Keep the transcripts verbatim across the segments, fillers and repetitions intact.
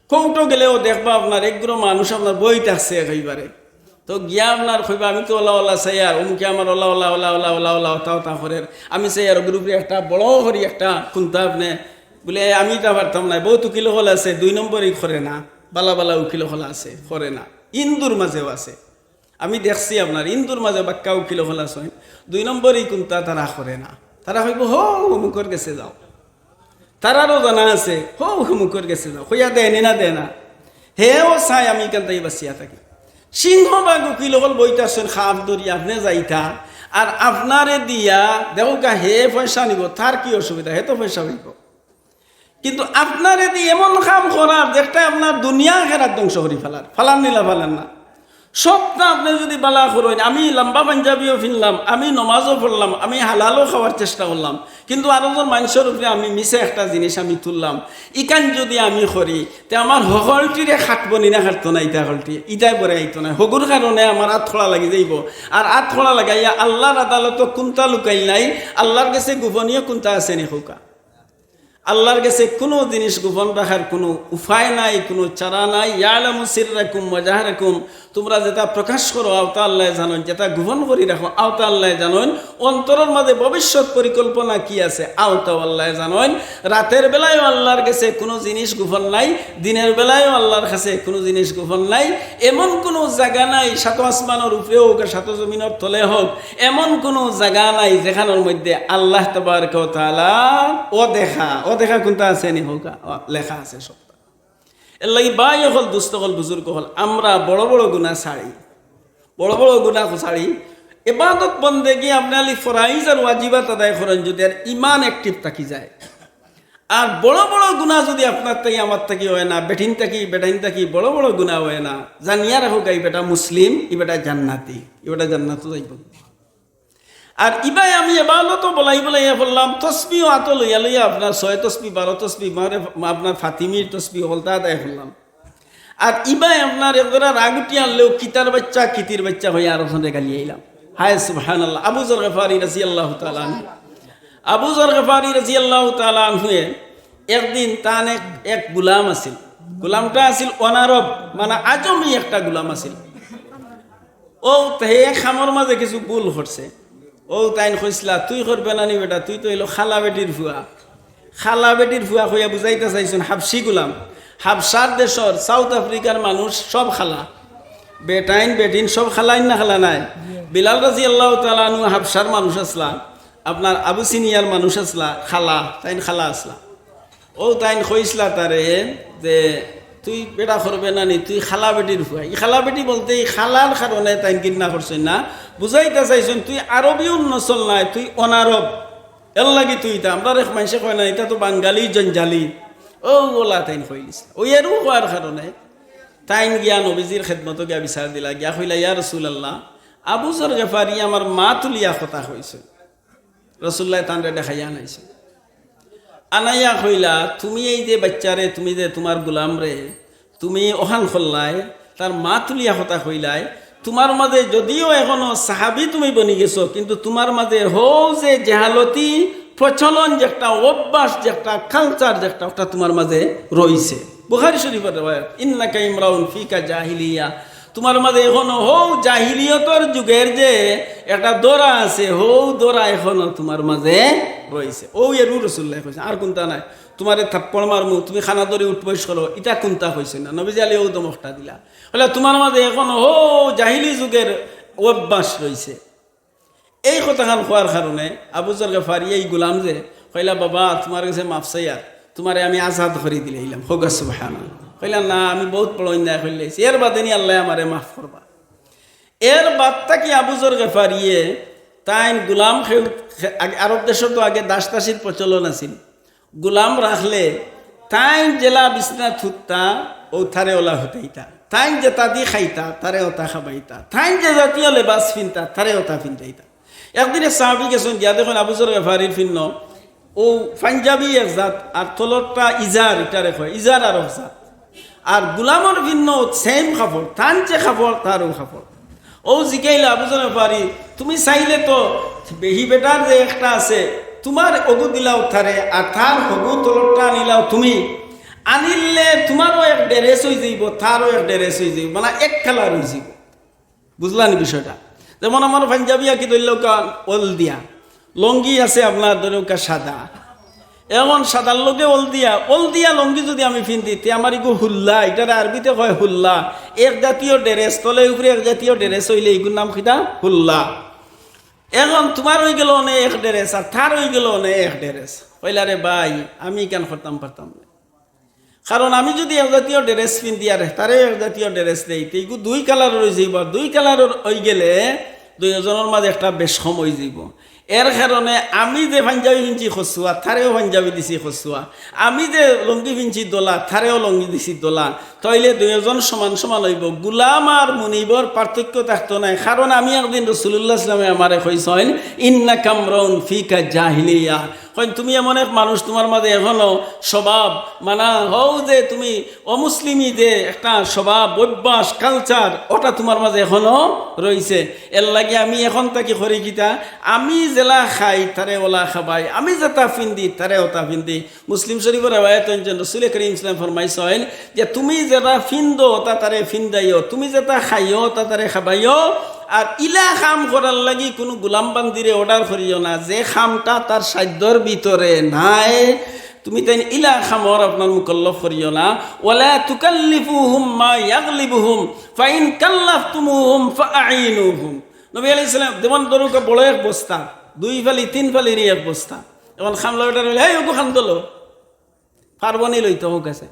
কোর্টো গেলেও দেখবা আপনার একগুলো মানুষ আপনার বই থাকছে একেবারে। তো গিয়া আপনার কইবা, "আমি তো ওলা ওলা চাইয়ার, অমুকে আমার OLA OLA OLA OLA OLA OLA ওতা ওতা করের, আমি চাইয়ার ওগুর উপরে একটা বড় করি একটা কুন্তা আপনে।" বলে, "আমি ইতা পারতাম না, বউত উকিল অকল আছে, দুই নম্বরই করে না, বালা বালা উকিল অকল আছে, করে না।" হিন্দুর মাঝেও আছে, আমি দেখছি আপনার হিন্দুর মাঝে বাক্কা উকিল অকল আছে, দুই নম্বরই কুন্তা তারা করে না। তারা কইবো, "হো, অমুকর গেছে যাও।" তারারও জানা আছে, "হো, অমুকর গেছে যাও।" কইয়া দেয় নি না, দেয় না। হেও চায় আমি ইখান থাকি বাঁচিয়া থাকি। সিংহভাগ উকিল অকল বইতা আছইন খাপ ধরি, আপনে যাইতা, আর আপনারে দিয়া, দেখউক্কা, হে পয়সা নিবো, তার কি অসুবিধা, হে তো পয়সা পাইবো। কিন্তু আপনারে দি এমন কাম করার যেটা আপনার দুনিয়া আখেরাত ধ্বংস করি ফালার, ফালার নি না ফালার না। সবটা আপনে যদি বালা করইন, আমি লম্বা পাঞ্জাবিও ফিনলাম, আমি নমাজও পড়লাম, আমি হালালও খাওয়ার চেষ্টা করলাম, কিন্তু আরোজন মানষর উপরে আমি মিছা একটা জিনিস আমি তুললাম, ইখান যদি আমি করি, তে আমার হকলটিরে খাটবো নি না খাটতো না, ইতা হকলটি, ইতায় পরে আইতো না। হগুর কারণে আমার আত খোড়া লাগি যাইবো। আর আত খোড়া লাগাইয়া আল্লার আদালতো কুন্তা লুকাইল নাই, আল্লার গেছে গোপনীয় কুন্তা আছে নি কউক্কা? আল্লার গেছে কুনু জিনিস গোপন রাখার কুনু উপায় নাই, কুনু চারা নাই। ইয়ালামু সিররাকুম ওয়া জাহরাকুম, তুমরা যেটা প্রকাশ করো আওতা আল্লায় জানইন, যেটা গোপন করি রাখো আওতা আল্লায় জানইন, অন্তরর মাঝে ভবিষ্যৎ পরিকল্পনা কি আছে আওতাও আল্লায় জানইন। রাতের বেলায়ও আল্লার গেছে কুনু জিনিস গোপন নাই, দিনের বেলায়ও আল্লার কাছে কুনু জিনিস গোপন নাই। এমন কুনু জাগা নাই, সাত আসমানর উপরে হউক আর সাত জমিনর তলে হউক, এমন কুনু জাগা নাই যেখানর মধ্যে আল্লাহ তাবারাকা ওয়া তাআলা অদেখা, অদেখা কুন্তা আছে নি কউক্কা? অ, লেখা আছে সবটা। এর লাগি ভাই অকল, দুস্ত অকল, বুজুর্গ অকল, আমরা বড় বড় গুনা ছাড়ি, বড় বড় গুনা ছাড়ি। ইবাদত বন্দেগি আপনে খালি ফরাইজ আর ওয়াজিবাত আদায় করইন, যদি আর ইমান active থাকি যায়, আর বড় বড় গুনা যদি আপনার থাকি আমার থাকি অয় না, বেটিন থাকি বেটাইন থাকি বড় বড় গুনা অয় না, জানিয়া রাখউক্কা, ই বেটা মুসলিম, ই বেটা জান্নাতি, ই বেটা জান্নাতো যাইবো। আর ইবায় আমি ইবাদতো বলাই বলাইয়া পড়লাম, তসবিও আতো লইয়া লইয়া আপনার ছয় তসবি, বারো তসবি, মানে আপনার ফাতিমির তসবি হকলতা আদায় করলাম। আর ইবায় আপনার একজরা রাগ উঠি আনলেও কিতার বাইচ্চা, কিতির বাইচ্চা কইয়া আরোজনরে গালি আইলাম। হায় সুবহানাল্লাহ। আবু যর গিফারি রাদিয়াল্লাহু তাআলা আনহু, আবু যর গিফারি রাদিয়াল্লাহু তাআলা আনহুয়ে একদিন তান এক, এক গুলাম আছিল, গুলামটা আছিল অনারব, মানে আজমি একটা গুলাম আছিল। অউ তে হে কামর মাঝে কিছু ভুল করছে। অউ তাইন কইছলা, "তুই করবে না নি বেটা, তুই তো অইলো কালা বেটির ফুয়া।" কালা বেটির ফুয়া কইয়া বুঝাইতা চাইছইন হাবশি গুলাম। হাবশার দেশর, সাউথ আফ্রিকার মানুষ সব কালা। বেটাইন, বেটিন সব কালা, ইন্না কালা নায়। বিলাল রাদিয়াল্লাহু তাআলা আনহু হাবশার মানুষ আছলা, আপনার আবিসিনিয়ার মানুষ আছলা, কালা, তাইন কালা আছলা। অউ তাইন কইছলা তারে যে, "তুই বেটা করবে না নি, তুই কালা বেটির ফুয়া।" ই কালা বেটি বলতে ই কালার কারণে তাইন ঘিন্না করছইন না, বুঝাইতা চাইছইন, "তুই আরবি নসল নায়, তুই অনারব, এর লাগি তুই ইতা।" আমরার এক মানষে কয় না, "ইতা তো বাঙালি জঞ্জালি।" অউ অলা তাইন কইলিছলা। অউ এরু কওয়ার কারণে তাইন গিয়া নবীজির খেদমতো গিয়া বিচার দিলা, গিয়া কইলা, "ইয়া রাসূলুল্লাহ, আবু যর গিফারি আমার মা তুলিয়া কথা কইছে।" রাসূলুল্লায় তানরে দেখাইয়া আনাইছইন। আনাইয়া কইলা, "তুমি এই যে বাইচ্চারে, তুমি যে তুমার গুলামরে, তুমি অখান করলায়, তার মা তুলিয়া কথা কইলায়, তুমার মাঝে যদিও এখনো সাহাবী তুমি বনি গেছো, কিন্তু তুমার মাঝে হউ যে জেহালতি প্রচলন, যে একটা অভ্যাস, যে একটা culture, যে একটা, ওটা তুমার মাঝে রইছে।" বুখারী শরীফর রেওয়ায়াত, "ইন্নাকা ইমরাউন ফিকা জাহিলিয়া।" তুমার মাঝে এখনো হউ জাহিলিয়তর যুগের যে একটা দরা আছে, হউ দরা এখনো তুমার মাঝে রইছে। অউ এরু রাসূলুল্লায় কইছইন, আর কুন্তা নায়। "তুমারে থাপ্পড় মারমু, তুমি কানা ধরি উঠবস করো, ইতা কুন্তা কইছইন না।" নবীজি আলী অউ ধমকটা দিলা। কইলা, "তুমার মাঝে এখনো হউ জাহিলি যুগের অভ্যাস রইছে।" এই কথাখান কওয়ার কারণে আবু যর গিফারি এই গুলাম যে কইলা, "বাবা, তুমার গেছে মাফ চাইয়ার, তুমারে আমি আজাদ করি দিলাইলাম।" কউক্কা সুবহানাল্লাহ। কইলা, "না, আমি বউত বড় অন্যায় করিলাইছি, এর বাদে নি আল্লায় আমারে মাফ করবা।" এর বাদ থাকি আবু যর গিফারিয়ে তাইন গুলাম খে-, খে-, আগে আরব দেশো তো আগে দাস দাসীর প্রচলন আছিল। গুলাম রাখলে তাইন যেলা বিছনাত হুততা, অউ তারে অলা হুতাইতা। তাইন যেতা দি খাইতা, তারে অতা খাবাইতা। তাইন যে জাতীয় লেবাস ফিনতা, তারে অতা ফিন্দাইতা। একদিন এক সাহাবী গেছইন, গিয়া দেখইন আবু যর গিফারির ফিন্দ, অউ পাঞ্জাবি এক জাত, আর তলরটা ইজার, ইটারে কয়, ইজার আরক জাত। আর গুলামর ফিন্দ same কাপড়, তান যে কাপড়, তারউ কাপড়। অউ জিকাইলা আবু যর গিফারি, "তুমি চাইলে তো হি বেটার যে একটা আছে, তুমার অগু দিলাও তারে, আর তার হগু তলরটা আনিলাও তুমি। আনিলে তুমারও এক ড্রেস অই যাইব, তারও এক ড্রেস অই যাইব, মানে এক কালার অই যাইব। বুঝলানি বিষয়টা? যেমন আমার পাঞ্জাবি আকি ধরলেও কা-, হলদিয়া, লুঙ্গি আছে আপনার ধরুকা সাদা। এখন সাদার লগে হলদিয়া, হলদিয়া লুঙ্গি যদি আমি পিন্দি, তে আমার ইগু হুল্লা, ইটারে আরবিতে কয় হুল্লা, এক জাতীয় ড্রেস, তলে উপরে এক জাতীয় ড্রেস অইলে ইগুর নাম কিতা? হুল্লা। এখন তুমার অই গেল অনে এক ড্রেস, আর তার অই গেল অনে এক ড্রেস। কইলা, "রে ভাই, আমি ইখান করতাম পারতাম না।" কারণ আমি যদি এক জাতীয় ড্রেস পিন্দি আর তারে এক জাতীয় ড্রেস দেই, তে ইগু দুই কালারর অই যাইব, আর দুই কালারর অই গেলে দুইজনর মাঝে একটা বেশকম অই যাইব। এর কারণে আমি যে পাঞ্জাবি পিনছি কচুয়া, তারেও পাঞ্জাবি দিছি কচুয়া, আমি যে লুঙ্গি পিনছি দলা, তারেও লুঙ্গি দিছি দলা, তাইলে দুইজন সমান সমান অইব। গুলাম আর মুনিবর পার্থক্য থাকতো নায়, কারণ আমি একদিন রাসূলুল্লাহ সাল্লাল্লাহু আলাইহি ওয়াসাল্লামে আমারে কইছইন, "ইন্নাকা ইমরাউন ফিকা জাহিলিয়া।" কইন, "তুমি এমন এক মানুষ, তুমার মাঝে এখনো স্বভাব, মানা, হউ যে তুমি অমুসলিমি যে একটা স্বভাব, অভ্যাস, কালচার, ওটা তুমার মাঝে এখনো রইছে। এর লাগি আমি এখন থাকি করি কিতা, আমি যেলা খাই, তারে ওলা খাবাই, আমি যেটা পিন্দি, তারে ওটা পিন্দি।" মুসলিম শরীফর রেওয়ায়েত অইছে, রাসূলে করিম সাল্লাল্লাহু আলাইহি ওয়াসাল্লাম ফরমাইছইন যে, "তুমি যেটা পিন্দো, ওটা তারে পিন্দাইও, তুমি যেটা খাইও, ওটা তারে খাবাইও, আর ইলা কাম করার লাগি কুনু গুলাম বান্দিরে অর্ডার করিও না, যে কামটা তার সাধ্যর ভিতরে নাই, তুমি তাইন ইলা কামর আপনার মুকল্লফ করিও না। ওয়ালা তুকাল্লিফুহুম মা ইয়াগলিবুহুম, ফাইন কাল্লাফতুমুহুম ফাআইনুহুম।" নবী আলাইহিস সালাম যেমন ধরুকা বড় এক বস্তা, দুই ফালি, তিন ফালিরই এক বস্তা, এখন কামলা অর্ডার অইলে, "এই, ওগু খান দলো।" পারবো নি লইতো, হউক আছে।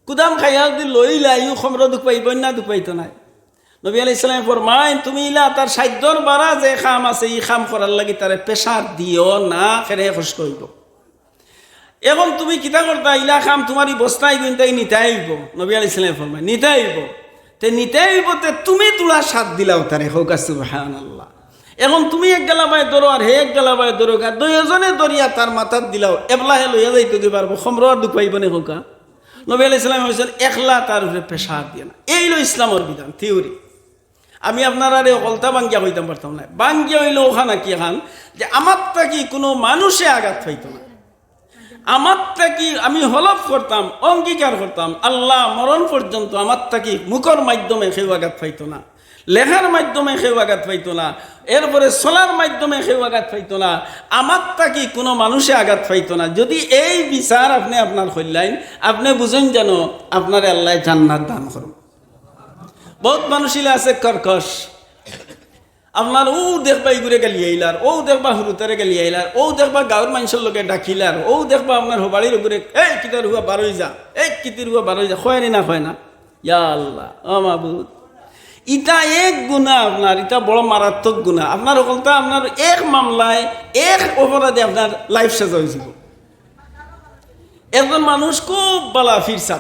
কুদাম খাইয়া যদি লইলা, ইউ খমরো দুখ পাইবো না, দুখ পাইতো নায়। নবী আলাইহিস সালাম ফরমাইন, "তুমি ইলা তার সাধ্যর বারা যে কাম আছে, ই কাম করার লাগি তারে প্রেশার দিও না, কেনে কষ্ট অইব।" এখন তুমি কিতা করতা, ইলা কাম তুমার ই বস্তায় গুনতাই নিতাই অইব। নবী আলাইহিস সালাম ফরমাইন, "নিতাই অইব।" তে নিতাই অইব, তে তুমি তুলা সাথ দিলাও তারে, হউকা সুবহানাল্লাহ। এখন তুমি এক গালাবায় ধরো আর হে এক গালাবায় ধরো, আর দুইজনে ধরিয়া তার মাথাত দিলাও, এবলা হে লইয়া যাইতো কি পারবো, খমরো আর দুখ পাইবো নি, হউকা? নবী আলাইহিস সালাম কইছইন, "একলা তার উপরে প্রেশার দিও না।" এই অইলো ইসলামর বিধান, থিওরি। আমি আপনারারে হকলতা ভাঙ্গিয়া কইতাম পারতাম না। ভাঙ্গিয়া অইলো অখান কি খান যে আমার থাকি কুনু মানুষে আঘাত পাইতো না। আমার থাকি আমি হলফ করতাম, অঙ্গীকার করতাম, আল্লাহ মরণ পর্যন্ত আমার থাকি মুখর মাধ্যমে কেউ আঘাত পাইতো না, লেখার মাধ্যমে কেউ আঘাত পাইতো না, এরপরে চলার মাধ্যমে কেউ আঘাত পাইতো না, আমার থাকি কুনু মানুষে আঘাত পাইতো না। যদি এই বিচার আপনে আপনার কইলাইন, আপনে বুঝইন যেন আপনারে আল্লায় জান্নাত দান করইন। বউত মানুষ ইলা আছে কর্কশ, আপনার অউ দেখবা ইগুরে গালি আইলার, অউ দেখবা হুরুতারে গালি আইলার, অউ দেখবা গাউর মানষর লগে ডাকিলার, অউ দেখবা আপনার হবাড়ির ওগুরে, "এই কিতার হুয়া বারই যা, এই কিতির হুয়া বারই যা", কয় নি না, কয় না? ইয়া আল্লাহ, ও মাবুদ, ইটা এক গুনা আপনার, ইটা বড় মারাত্মক গুনা। আপনার হকলতা আপনার এক মামলায়, এক অপরাধে আপনার লাইফ শেষ অইযিবো। একজন মানুষ খুব বালা ফিরসাব,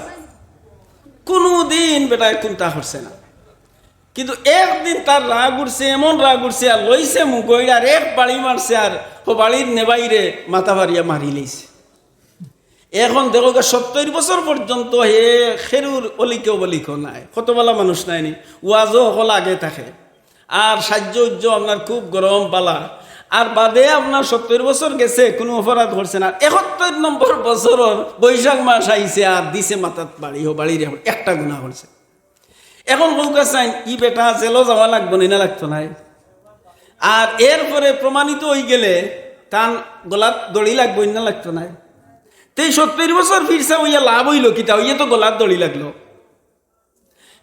কুনুদিন বেটায় কুন্তা করছে না, কিন্তু একদিন তার রাগ উঠছে, এমন রাগ উঠছে, আর লইছে মুগইর আর এক বাড়ি মারছে, আর হবাড়ির নেবাইরে মাথা ফাড়িয়া মারিলাইছে। এখন দেখউক্কা, সত্তইর বছর পর্যন্ত হে খেরুর অলিকেও বলিকেও নাই, কত বালা মানুষ নায় নি, ওয়াজও হকল আগে থাকে, আর সাইজ্য উজ্জ আপনার খুব গরম বালা, আর বাদে আপনার সত্তইর বছর গেছে, কুনু অপরাধ করছে না, একত্তইর নম্বর বছরর বৈশাখ মাস আইছে আর দিছে মাথাত বাড়ি, হবাড়ির এখন একটা গুনা করছে। এখন কউক্কা চাইন, ই বেটা জেলো যাওয়া লাগবো নি না লাগতো নায়? আর এরপরে প্রমাণিত অইগেলে তান গলাত দড়ি লাগবো নি না লাগতো নায়? তে সত্তইর বছর ফিরসাব অইয়া লাভ অইলো কিতা? অইয়া তো গলাত দড়ি লাগলো।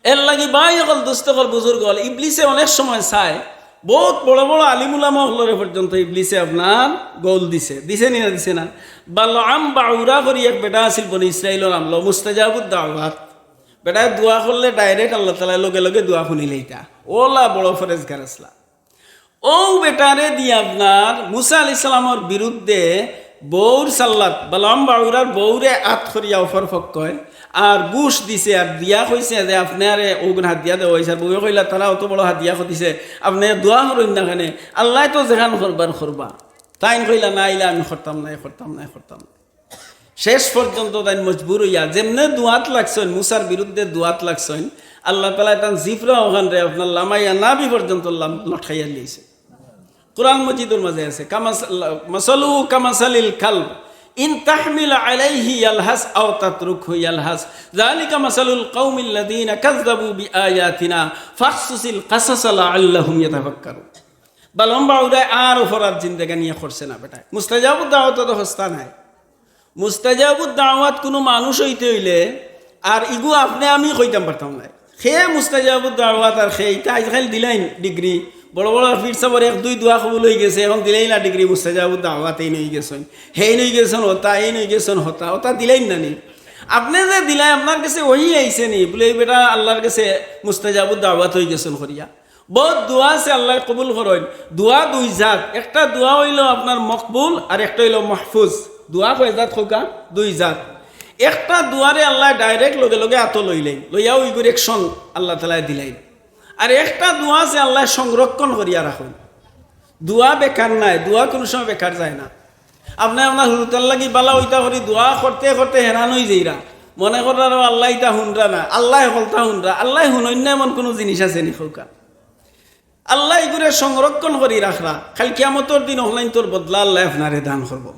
এরলাগি ভাই অকল, দোস্ত অকল, বুজুর্গ অকল, ইবলিসে অনেক সময় চায়, বউত বড় বড় আলিম উলামা অকলরে পর্যন্ত ইবলিসে আপনার গোল দিছে, দিছে নি না দিছে না? বালআম বাউরা করি এক বেটা আছিল বনি ইসরাইলর আমলো, মুস্তাজাবুদ দাওয়াত। বেটায় দোয়া করলে direct আল্লাহ তাআলায় লগে লগে দোয়া হুনিলাইতা। অলা বড় পরেজগার আছলা। অউ বেটারে দিয়া আপনার মুসা আলাইহিস সালামর বিরুদ্ধে বউর সাল্লাত, বালআম বাউরার বউরে আত করিয়া অপর পক্ষয়, আর ঘুষ দিছে, আর দিয়া কইছে যে, "আপনারে অগুন হাদিয়া দেওয়া অইছে।" আর বউয়ে কইলা, "তারা অত বড় হাদিয়া দিছে, আপনে দোয়া করইন না কেনে? আল্লায় তো যেখান করবার করবা।" তাইন কইলা, "না, ইলা আমি করতাম নায়, করতাম নায়, করতাম নায়।" শেষ পর্যন্ত তাইন মজবুর অইয়া যেমনে দোয়াত লাগছইন, মুসার বিরুদ্ধে দোয়াত লাগছইন, আল্লাহ তাআলায় তান জিফরা অখানরে আপনার লামাইয়া নাবি পর্যন্ত লাম-, লটকাইয়া লইছে। কোরআন মজিদর মাঝে আছে, কামাস-, মাসালুহু কামাসালিল কালব, ইন তাহমিল আলাইহি ইয়ালহাস আও তাতরুকহু ইয়ালহাস। যালিকা মাসালুল কওমিল্লাযীনা কাযযাবু বিআয়াতিনা ফাকসুসিল কাসাসা লাআল্লাহুম ইয়াতাফাক্কারুন। বালম বাউরায় আর অপরাধ জিন্দেগানিয়ে করছে না বেটায়। মুস্তাজাবুদ দাওয়াত তো হস্তা নাই। মুস্তাজাবুদ দাওয়াত কুনু মানুষ অইতে অইলে আর ইগু আপনে আমি কইতাম পারতাম নায়। হে মুস্তাজাবুদ দাওয়াত আর হে ইতা আইজকাইল দিলাইন ডিগ্রি, বড় বড় পীর সাবর এক দুই দোয়া কবুল অইগেছে, এখন দিলাইলা ডিগ্রি মুস্তাজাবুদ দাওয়াত, এইন অইগেছইন, হেইন অইগেছইন হতা, এইন অইগেছইন হতা, হতা দিলাইন না নি? আপনে যে দিলাইন, আপনার গেছে ওহি আইছে নি বুলে এই বেটা আল্লার গেছে মুস্তাজাবুদ দাওয়াত অইগেছইন করিয়া? বউত দোয়া আছে আল্লায় কবুল করইন। দোয়া দুই জাত, একটা দোয়া অইলো আপনার মকবুল আর একটা অইলো মাহফুজ। দোয়া কয় জাত কউক্কা? দুই জাত। একটা দোয়ারে আল্লায় direct লগে লগে আতো লইলাইন, লইয়া ওইগুর action আল্লাহ তাআলায় দিলাইন। আর একটা দোয়া আছে আল্লায় সংরক্ষণ করিয়া রাখইন। দোয়া বেকার নায়, দোয়া কুনু সময় বেকার যায় না। আপনে আপনার হুরুতার লাগি বালা অইতা করি দোয়া করতে করতে হেরান অইযাইরা, মনে কররা আল্লায় ইতা হুনরা না, আল্লায় হকলতা হুনরা। আল্লায় হুনইন না এমন কুনু জিনিস আছে নি কউক্কা? আল্লায় ইগুরে সংরক্ষণ করি রাখরা, কাইল কিয়ামতর দিন অকলাইন্তর বদলা আল্লায় আপনারে দান করবো।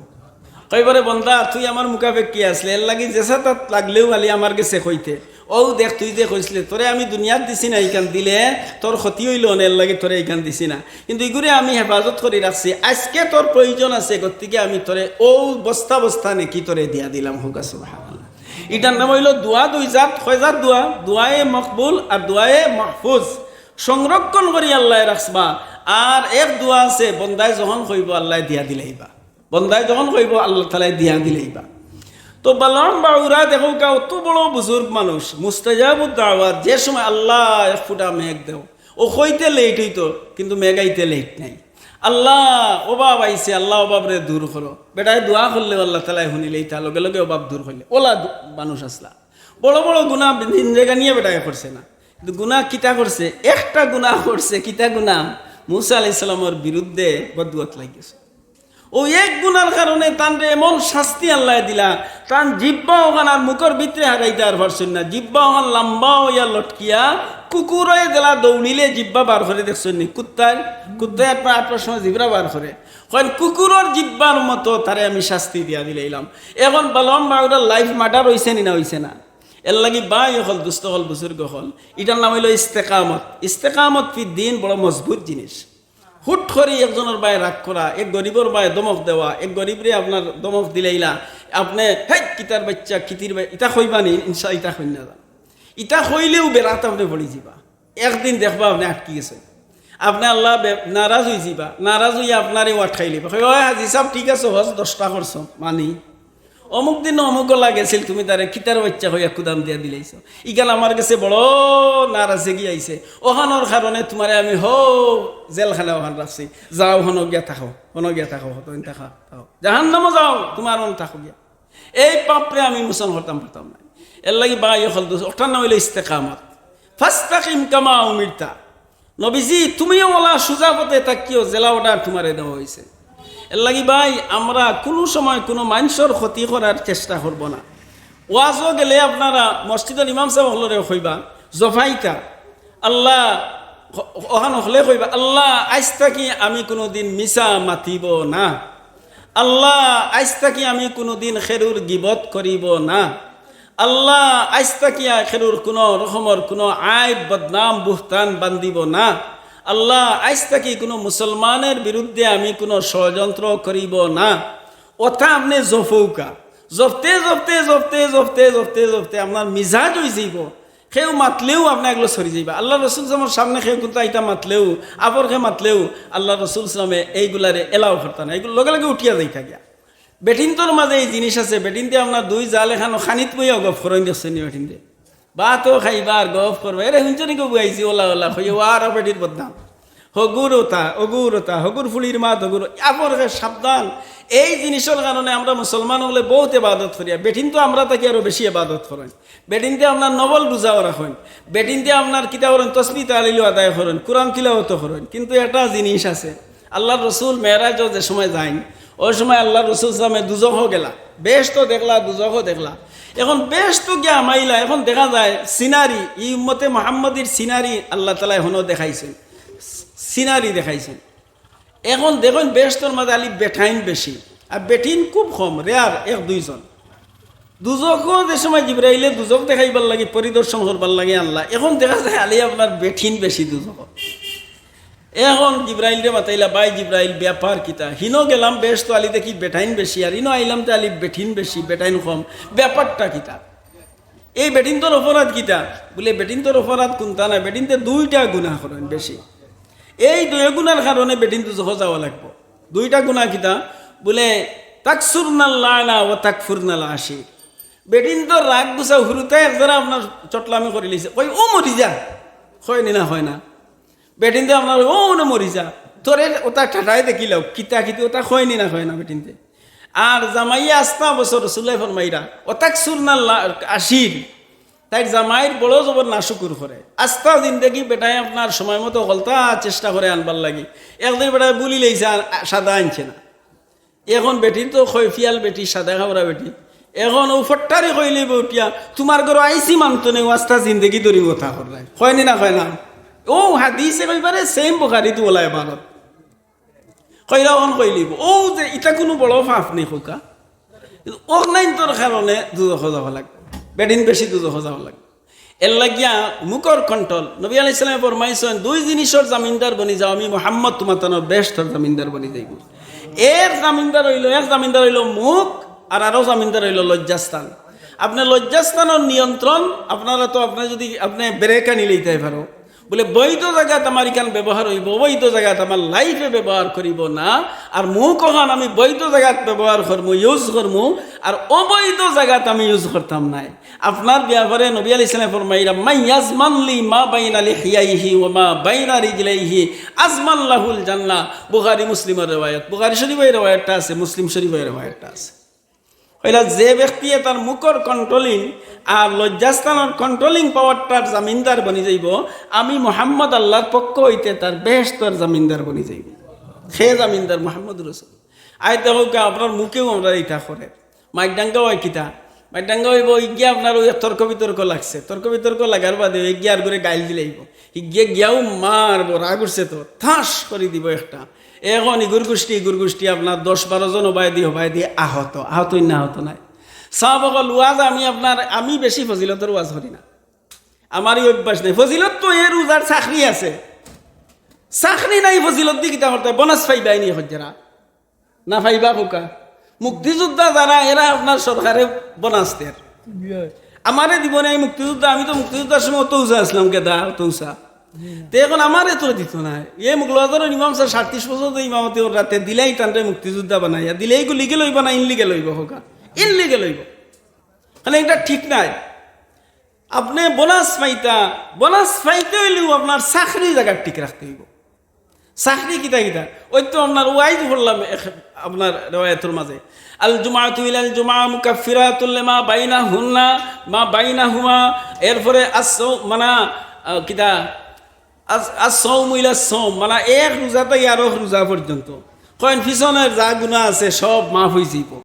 কইবো রে বন্দা, তুই আমার মুখাপেক্ষী আছলে, এরলাগি যেছা তাত লাগলেউ খালি আমার গেছে কইতে, অউ দেখ তুই যে কইছলে, তোরে আমি দুনিয়াত দিছি না, ইখান দিলে তোর ক্ষতি অইলো অনে, এরলাগি তোরে ইখান দিছি না, কিন্তু ইগুরে আমি হেফাজত করি রাখছি। আইজকে তোর প্রয়োজন আছে, গতিকে আমি তোরে অউ বস্তা বস্তা নেকি তোরে দিয়া দিলাম। কউক্কা সুবহানাল্লাহ। ইটার নাম অইলো দোয়া দুই জাত। কয় জাত দোয়া? দোয়ায়ে মকবুল আর দোয়ায়ে মাহফুজ। সংরক্ষণ করি আল্লায় রাখবা। আর এক দোয়া আছে, বন্দায় যখন কইবো আল্লায় দিয়া দিলাইবা, বন্দায় যখন কইবো আল্লাহ তাআলায় দিয়া দিলাইবা। তো বালম বাউরা দেখউক্কা, অত বড় বুজুর্গ মানুষ, মুস্তাজাবুদ দাওয়াত, যে সময় আল্লাহ এক ফুটা মেঘ দেও, অউ কইতে late অইতো, কিন্তু মেঘ আইতে late নাই। আল্লাহ অভাব আইছে, আল্লাহ অভাবরে দূর করো। বেটায় দোয়া করলেউ আল্লাহ তাআলায় হুনিলাইতা, লগে লগে অভাব দূর করলে। অলা দু-, মানুষ আছলা। বড় বড় গুনা জিন্দেগানিয়ে বেটায় করছে না। কিন্তু গুনা কিতা করছে? একটা গুনা করছে। কিতা গুনা? মুসা আলাইহিস সালামর বিরুদ্ধে বদদুয়াত লাগিগেছে। অউ এক গুনার কারণে তানরে এমন শাস্তি আল্লায় দিলা, তান জিব্বা অখান আর মুখর ভিতরে হারাইতা আর পারছইন না। জিব্বা অখান লাম্বা অইয়া লটকিয়া, কুকুরে যেলা দৌড়িলে জিব্বা বার করে দেখছইন নি? কুত্তায়, কুত্তায় আটবার, আটবার সময় জিব্বা বার করে। কইন, কুকুরর জিব্বার মতো তারে আমি শাস্তি দিয়া দিলাইলাম। এখন বালম বাউরার life matter অইছে নি না অইছে না? এরলাগি ভাই অকল, দুস্ত অকল, বুজুর্গ অকল, ইটার নাম অইলো ইস্তেকামত। ইস্তেকামত ফিদ্দিন বড় মজবুত জিনিস। হুট করি একজনর বায় রাগ করা, এক গরিবর বায় ধমক দেওয়া, এক গরিবরে আপনার ধমক দিলাইলা, আপনে, "হেই, কিতার বাইচ্চা, কিতির বাই-," ইতা কইবা নি? ইনশা-, ইতা কইন না। ইতা কইলেউ বেড়াত আপনে পড়ি যিবা। একদিন দেখবা আপনে আটকি গেছইন। আপনে আল্লাহ বে-, নারাজ অইযিবা, নারাজ অইয়া আপনারেউ আটকাইলিবা। কইবা, "ওই হাজি সাব, ঠিক আছে, হজ দশটা করছো, মানি। অমুক দিন অমুক অলা গেছিল, তুমি তারে কিতার বাইচ্চা কইয়া কুদাম দিয়া দিলাইছো। ইখান আমার গেছে বড় নারাজগি আইছে। অখানর কারণে তুমারে আমি হউ জেলখানা অখান রাখছি। যাও, হনো গিয়া থাকো, হনো গিয়া থাকো, হতইন থাকা, থাকো। জাহান্নামো যাও, তুমার অন থাকো গিয়া।" এই পাপরে আমি মোচন করতাম পারতাম না। এরলাগি ভাই অকল, দুস্ত, অটার নাম অইলো ইস্তেকামত। "ফাস্তাকিম কামা উমিরতা।" নবীজি, তুমিও অলা সুজা পথে থাকিও, যেলা order তুমারে দেওয়া অইছে। এরলাগি ভাই, আমরা কুনু সময় কুনু মানষর ক্ষতি করার চেষ্টা করবো না। ওয়াজো গেলে আপনারা মসজিদর ইমাম সাব অকলরে কইবা, জফাইতা, আল্লাহ, অ-, অখান অকলে কইবা, "আল্লাহ, আইজ থাকি আমি কুনুদিন মিছা মাতিবো না। আল্লাহ, আইজ থাকি আমি কুনুদিন কেউর গিবত করিবো না। আল্লাহ, আইজ থাকি কেউর কুনু রকমর কুনু আইব, বদনাম, বুহতান বান্ধিবো না। আল্লাহ, আইজ থাকি কুনু মুসলমানর বিরুদ্ধে আমি কুনু ষড়যন্ত্র করিবো না।" অতা আপনে জফউক্কা। জফতে, জফতে, জফতে, জফতে, জফতে, জফতে আপনার মিজাজ অইযিবো। কেউ মাতলেউ আপনে এগুলো সরি যাইবা। আল্লার রসুল সাল্লাল্লাহু আলাইহি ওয়াসাল্লামর সামনে কেউ কুন্তা ইতা মাতলেউ, আপরকে মাতলেউ, আল্লার রসুল সাল্লামে এইগুলারে allow করতা না, এইগুলা লগে লগে উঠিয়া যাইতা গিয়া। বেটিন্তর মাঝে এই জিনিস আছে, বেটিন্তে আপনার দুই জাল এখানো খানিত বইয়া গফ করইন দেখছইন নি বেটিন্তে? ভাতও খাইবা আর গফ করবা, এরে হুনছো নি গো বুয়াইছি, ওলা ওলা, কইয়া ওয়ার বেটির বদনাম। হগুর ওতা, অগুর ওতা, হগুর ফুলির মাত, হগুর, আপরকে সাবধান। এই জিনিসর কারণে আমরা মুসলমান অকলে বউত ইবাদত করিয়ার, বেটিন্তে আমরা থাকি আরো বেশি ইবাদত করইন। বেটিন্তে আপনার নফল রুজাও রাখইন, বেটিন্তে আপনার কিতা করইন, তসবি তাহলিলও আদায় করইন, কুরআন তিলাওয়াতও করইন। কিন্তু একটা জিনিস আছে, আল্লার রসুল মেরাজও যে সময় যাইন, ওই সময় আল্লার রসুল সাল্লামে দুজখও গেলা, বেহেস্ত দেখলা, দুজখও দেখলা। এখন বেহেস্ত গিয়া হামাইলা, এখন দেখা যায় scenery, ই উম্মতে মুহাম্মদীর scenery আল্লাহ তাআলায় এখনো দেখাইছইন, scenery দেখাইছইন। এখন দেখইন বেহেস্তর মাঝে খালি বেটাইন বেশি, আর বেটিন খুব কম, রেয়ার, এক দুইজন। দুজখো যে সময় জিব্রাইলে দুজখ দেখাইবার লাগি, পরিদর্শন করবার লাগি আনলা, এখন দেখা যায় খালি আপনার বেটিন বেশি দুজখো। এখন জিব্রাইলরে মাতাইলা, "ভাই জিব্রাইল, ব্যাপার কিতা? হিনো গেলাম বেহেস্তো, আলি দেখি বেটাইন বেশি, আর ইনো আইলাম তে আলি বেটিন বেশি, বেটাইন কম, ব্যাপারটা কিতা?" এই বেটিন্তর অপরাধ কিতা? বুলে, "বেটিন্তর অপরাধ কুন্তা না, বেটিন্তে দুইটা গুনা করইন বেশি। এই দুই গুনার কারণে বেটিন দুজখো যাওয়া লাগবো।" দুইটা গুনা কিতা? বুলে, "তাকসুরনাল লানা ওয়া তাকফুরনাল আশির।" বেটিন্তর রাগ গুছা হুরুতায় একজরা আপনার চটলামি করিলিছে, কয়, "ও মরি যা।" কয়নি না, কয় না? বেটিন্তে আপনার, "ও না মরি যা, তোরে ওটা ঠাটায় দেখিলাও, কিতা কিতি ওটা কয়নি না, কয় না বেটিন্তে?" আর জামাইয়ে আস্তা বছর রসুল্লায় ফরমাইরা, "ওতাক সুরনাল্লা আশির।" তাইর জামাইর বড় জবর নাশুকুর করে। আস্তা জিন্দেগি বেটায় আপনার সময় মতো হকলতা চেষ্টা করে আনবার লাগি। একদিন বেটায় বুলিলাইছে, আর সাদা আনছে না। এখন বেটি তো কয় ফিয়াল বেটি, সাদা খাওরা বেটি। এখন ও ফট্টারি কইলিবো উঠিয়া, "তুমার ঘরো আইছি মানতো নে, ও আস্তা জিন্দেগি ধরি কথা করলাই।" কয়নি না, কয় না? ও হাদিস একেবারে সেম বুখারিত ওলা এবারত। কইলা অখন কইলিবো। ও যে ইটা কুনু বড় পাপ নি কউক্কা। কিন্তু অখলাইন্তর কারণে দুজখো যাওয়া লাগে। বেটিন বেশি দুজখো যাওয়া লাগে। এর লাগিয়া মুখর control। নবী আলাইহিস সালামে ফরমাইছইন, "দুই জিনিসর জামিনদার বনি যাও, আমি মুহাম্মদ তুমাতানর বেহেস্তর জামিনদার বনি যাইমু।" এর জামিনদার অইলো, এক জামিনদার অইলো মুখ, আর আরো জামিনদার অইলো লজ্জাস্থান। আপনে লজ্জাস্থানর নিয়ন্ত্রণ, আপনারা তো, আপনে যদি, আপনে ব্রেক আনি লইতায় পারো, বুলে, "বৈধ জাগাত আমার ইখান ব্যবহার অইবো, অবৈধ জাগাত আমার লাইফে ব্যবহার করিবো না, আর মুখ অখান আমি বৈধ জাগাত ব্যবহার করমু, ইউজ করমু, আর অবৈধ জাগাত আমি ইউজ করতাম নায়।" আপনার ব্যাপারে নবী আলাইহিস সালামে ফরমাইরা, "মান ইয়াজমান লি মা বাইনা লিহিয়াইহি ওয়া মা বাইনা রিজলাইহি আজমান লাহুল জান্নাহ।" বুখারী মুসলিমর রেওয়ায়াত, বুখারী শরীফো এই রেওয়ায়াতটা আছে, মুসলিম শরীফো এই রেওয়ায়াতটা আছে। কইলা, যে ব্যক্তিয়ে তার মুখর controlling আর লজ্জাস্থানর controlling পাওয়ারটার জামিনদার বনি যাইবো, আমি মুহাম্মদ আল্লাহর পক্ষ হইতে তার বেহেস্তর জামিনদার বনি যাইবো। হে জামিনদার মুহাম্মদ রসুল। আই দেখউক্কা, আপনার মুখেও আমরা ইটা করে। মাইকডাঙ্গা অয় কিতা? মাইকডাঙ্গা অইবো, ইগিয়া আপনার ওই তর্ক বিতর্ক লাগছে। তর্ক বিতর্ক লাগার বাদে ইগিয়া আর করে গাইল দিলাইবো। ইগিয়া গিয়াও মারবো, রাগ উঠছে তো, ঠাস করি দিবো একটা। এখন ইগুর গুষ্টি, ইগুর গুষ্টি আপনার দশ বারো জন ওবায়দি, ওবায়দি আহত। আহত না, আহত নায়। সাহাব অকল, ওয়াজ আমি আপনার, আমি বেশি ফজিলতর ওয়াজ করি না। আমার এই অভ্যাস নাই। ফজিলত তো এর রোজার চাকরি আছে। চাকরি নাই, ফজিলত দি কিতা করতে? বোনাস পাইবায় নি হজ্জেরা? না পাইবা কউক্কা? মুক্তিযোদ্ধা যারা, এরা আপনার সরকারে বোনাস দের। আমারে দিবো না এই মুক্তিযোদ্ধা, আমি তো মুক্তিযোদ্ধার সময় অত উঁচা আছলাম, গেদা, অত উঁচা। তে এখন আমারে তো দিতো না। এ মুগলবাজারর ইমাম সাব সাতত্রিশ বছর ধরি ইমামতি কররা, তে দিলাই তানরে মুক্তিযোদ্ধা বানাইয়া, দিলে ইগু লিগেল অইবো না ইনলিগেল অইবো কউক্কা? ইনলিগেল অইবো। তাইলে ইটা ঠিক নায়। আপনে বোনাস পাইতা, বোনাস পাইতে অইলেও আপনার চাকরি জাগাত ঠিক রাখতে অইবো। চাকরি কিতা কিতা? ওই তো আপনার ওয়াইজ পড়লাম এক-, আপনার রেওয়ায়াতর মাঝে, "আল জুমাআতু ইলাল জুমাআ মুকাফফিরাতুল লিমা বাইনাহুন্না, মা বাইনাহুমা।" এরপরে আস-, মানা, আহ, কিতা? আস-, আস-সাওমু ইলাস সাওম, মানা এক রোজা থাকি আরক রোজা পর্যন্ত। কইন পিছনের যা গুনা আছে সব মাফ অইযিবো।